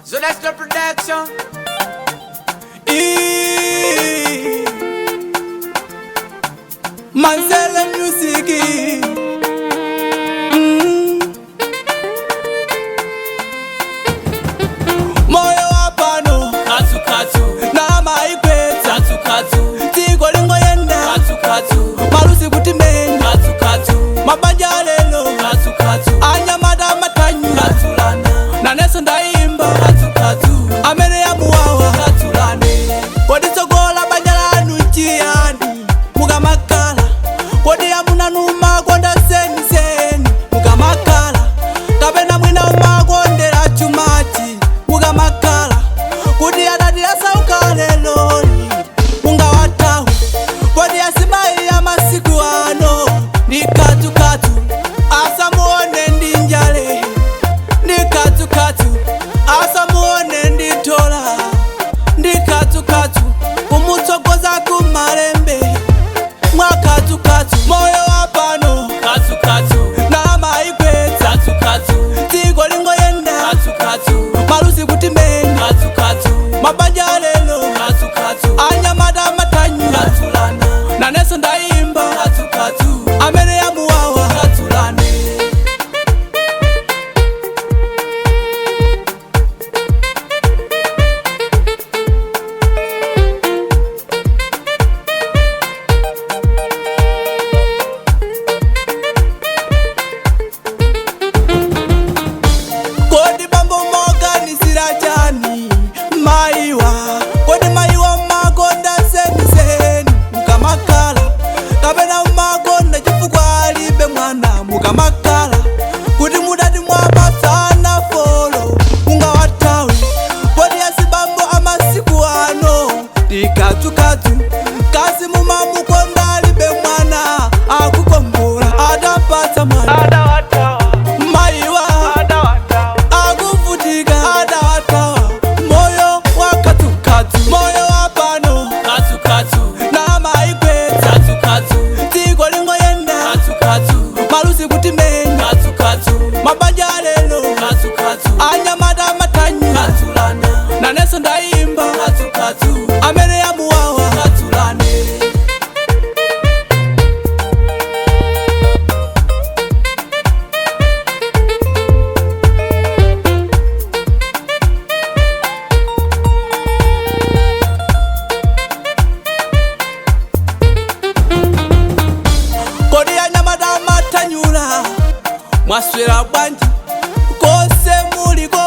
So that's the production. Mansele music. Moyo wapano Katsu katsu, na maikwetsa katsu katsu, dziko lingoyenda katsu katsu, malusi kuti menya katsu katsu, mabanja lelo katsu katsu, anyamata matanyu katsulana, naneso ndayimba katsu katsu, amene yamuwawa katsulane, kodi tsogola banja lanu nchiyani mukamakhala kodi amunanu makonda seniseni mukamakhala kapena mwina umakondera chumachi mukamakhala kuti adati asauka leloli mungawatawu kodi asimayi amasiku ano ndi katsukatsu asamuone ndi njale ndi katsukatsu asamuone ndi thola ndi katsukatsu kumutsogoza kumalembe mwakatsukatsu moyo wapano katsu katsu, namaikwetsa katsu katsu, dziko lingoyenda katsu katsu, malusi kuti menya katsu katsu, mabanja lelo katsu katsu, anyamata matanyu katsulana, naneso ndayimba katsu katsu, amene yamuwawa katsulane. Kodi bambo moganisira chani maiwa kodi maiwa makonda seniseni mukamakhala kapena makonda chifukwa alibe mwana mukamakhala kuti mudati mwapatsana folo mungawathawe kodi asibambo amasiku ano ndikatsukatsu kasi mumamukonda alibe mwana akukombola adapatsa mwana maiwa akuvutika adawatawa moyo wakatsukatsu moyo wapano Katsu katsu, namaikwetsa katsu katsu, dziko lingoyenda katsu katsu, malusi kuti menya katsu katsu, mabanja lelo katsu katsu, anyamata matanyu katsulana, naneso ndayimba katsu katsu, amene yamuwawa katsulane. Kodi anyamata mathanyula mwaswera bwanji kose muliko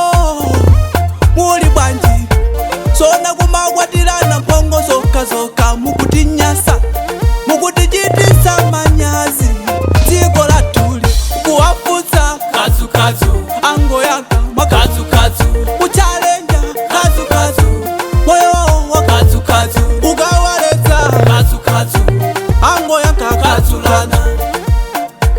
muli bwanji sona kumakwatirana mphongo zokhazokha mukutinyasa mukutichitisa manyazi dziko lathuli kuwafutsa Katsu katsu, angoyaka mwakatsu katsu katsu, kuchalenja katsukatsu moyo wawo katsu katsu, ukawaletsa katsu katsu, angoyaka katsulana,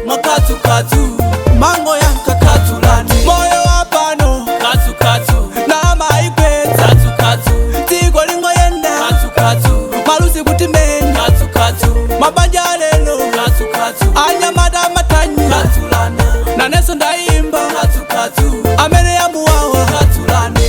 makatsu katsu, mango yanka katsulane, moyo wapano katsu katsu, namaikwetsa katsu katsu, dziko lingoyenda katsu katsu, malusi kuti menya katsu katsu, mabanja lelo katsu katsu, anyamata matanyu katsulana, naneso ndayimba katsu katsu, amene yamuwawa katsulane.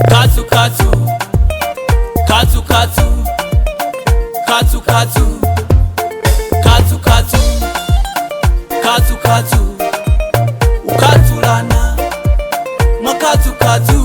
Katsu katsu, katsu katsu, katsu katsu, katsu katsu, katsu katsu, ukatsulana, makatsu katsu.